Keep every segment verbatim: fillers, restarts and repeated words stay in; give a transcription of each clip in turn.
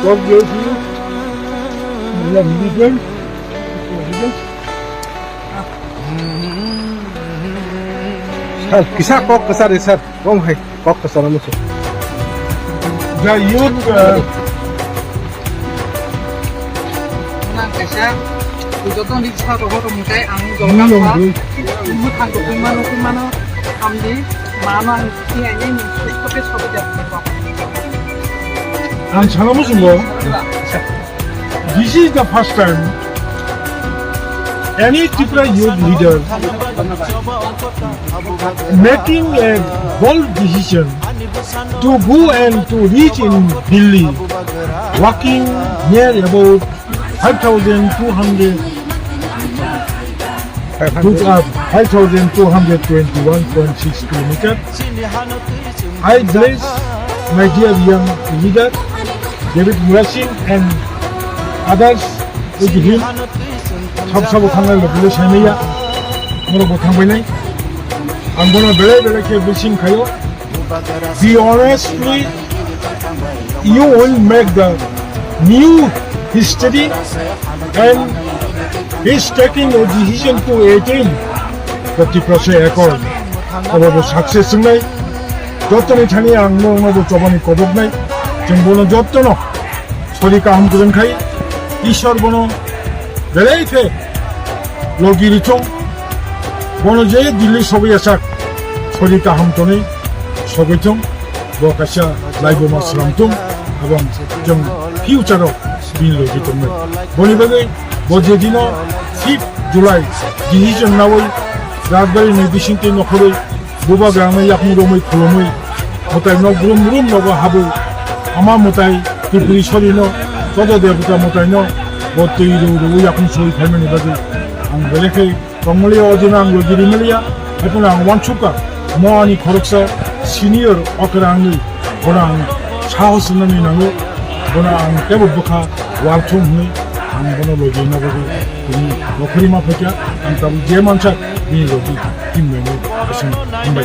God bless you. Mula Miguel. Sir, kisa kok kwchar di, sir. Kok hai, kok kwchar ano, sir. The youth, uh, Nang kaisa, joto ni sa rohor mungkai ang jolga Nang pa. Bro. Mwkhang ko mano, mano, hamdi, mano ang tiyani, sobe sobe de. Ang sana muchungo, this is the first time any Tripura youth leader making a bold decision to go and to reach in Delhi, walking near about five thousand two hundred, five hundred. Took up five thousand two hundred twenty-one point six kilometer. I bless my dear young leader, David Murasing and others with him. Sab sabo thangnai logo le saimaya, moro bo thangbainai. Ang bono belai belai khe blessing khayo. Be honestly, you will make the new history and he's taking a decision to attain the Tiprasa Accord. Obo bo success wngnai. Jotoni thani ang no, no bo chobani koboknai. Chwng bono jotono sori kaham kwrwng khai. Ishwar bono belai khe logi rithung. Bono je Delhi sogwi achak sori kaham tonwi sogwi thung. Bo kaisa laibuma slam thung. Abang jwng future o bini logi tongnai. Boni bagwi bo je dino fifth July decision nawi Rajbari ni bisingtwi nokhorwi Bubagra no yakung romwi khulumwi, mwtai no brum brum nogo habwi, ama mwtai Tripuri sori no, Chodo Debota mwtai no, bo twi ru ru yakung soi phaimani bagwi ang belai khe tongmaliya, o dino ang logi rimaliya, haiphano ang uansukha, mo ani khoroksa senior okra wngwi, bono ang sahos wngnani nango, bono ang teibo bwkha uansuk hwnwi ang bono logi rimna bagwi. Tini nokhorima phaikha, ang tabuk je mansak, bini logi team bai no aswk hambai.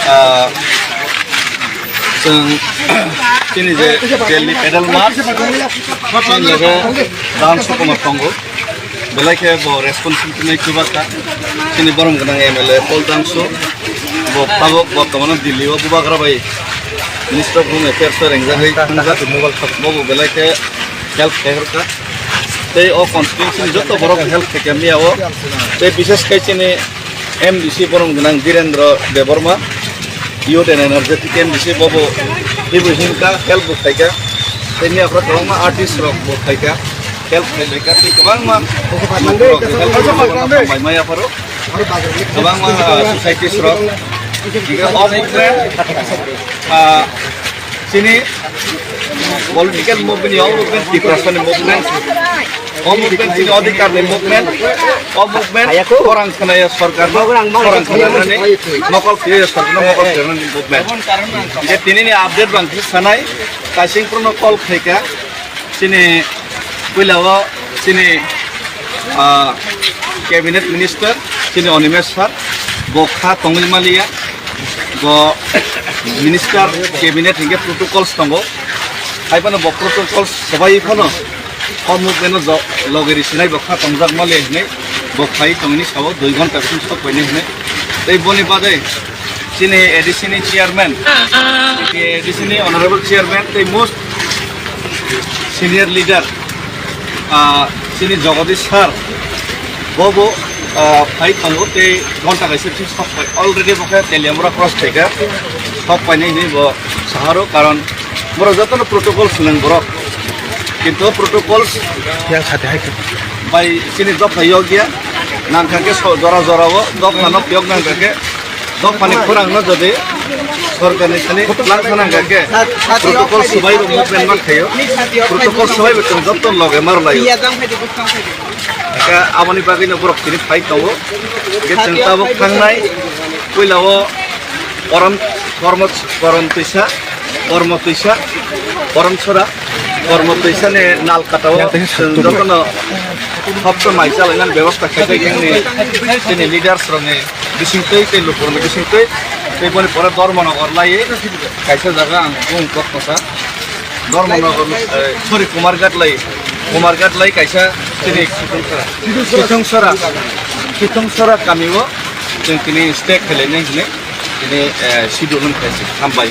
Ah, chwng tini je Delhi pedal march, chini loge dance kumar tongo. Belai khe bo responsibility nai chuba kha. Chini borom gwnang M L A Paul Dangsu. Bo tabuk bortomano Delhi o Bubagra bai Minister of Home Affairs o rengjagwi thangja. Bo bo belai khe help khai hor kha. Tei o constituency ni joto borok help khai kha miya o. Tei bishes khai chini M D C borom gwnang Dhirendra Debbarma. Youth and Energetic M D C bobo hibo himkha, help bo khaikha. Tei miya phoro kwbangma artist rok bo khaikha, help khaikha. Tei kwbangma borok help khaikha, kwbangma hambai maya phoro. Kwbangma, ah, societies rok. Hingkhe o movement, ah, chini political movement, o movement, Tiprasani movement. O movement chini odhikar ni movement. O movement khorang khnaya sorkar no, khorang khnanani mokol khaya sorkar no mokol khwnani movement. Je tini ni update bang khe sanai, kaising prono call khaikha, chini puila o chini, ah, cabinet minister, chini Animesh sir, bo kha tongwi maliya, bo minister cabinet hingke protocols tongo, haiphano bo protocols swbai phano. O movement no jo-, logi risinai bo kha tongjak male hinwi bo khai tongni sao dui ghonta bising sok painai hinwi. Tei boni bagwi chini A D C ni chairman, A D C ni honorable chairman tei most senior leader, ah, chini Jagadish sir, bo bo, ah, phai tongo tei ghonta kaisa bising sok pai. Already bo khe Teliamura cross khaikha, sok painai hinwi bo saharo, karon borok jotono protocol swnang borok. Kintu protocols yang sate hai khe bai chini dopha yok ya. Nang kha khe so jora jora o dopha no yok nang kha khe dopha ni khorang no jodi sorkar ni thani lang kha nang kha khe protocol swbai rok movement ma khayo. Protocol swbai bo chwng joto loge mar laio. Khe aboni bagwi no borok tini phai tongo. Khe chwng tabuk thangnai puila o Korom, Korom Twisa, Kormo Twisa, Korom Sora, Kormo Twisa ni Nalkata o chwng jotono Hopsa mai chalainani bebosta khaijak nini, chini leaders rokni bisingtwi tei lukurokni bisingtwi tei boni pore Dharmanagar lai kaisa jaga ang bung koknosa Dharmanagar, eh, sorry, Kumarghat lai, Kumarghat lai kaisa chini Situngsora, Situngsora, Situngsora kamio chwng tini stake khailai nai hinwi tini, eh, schedule wngkha se. Hambai.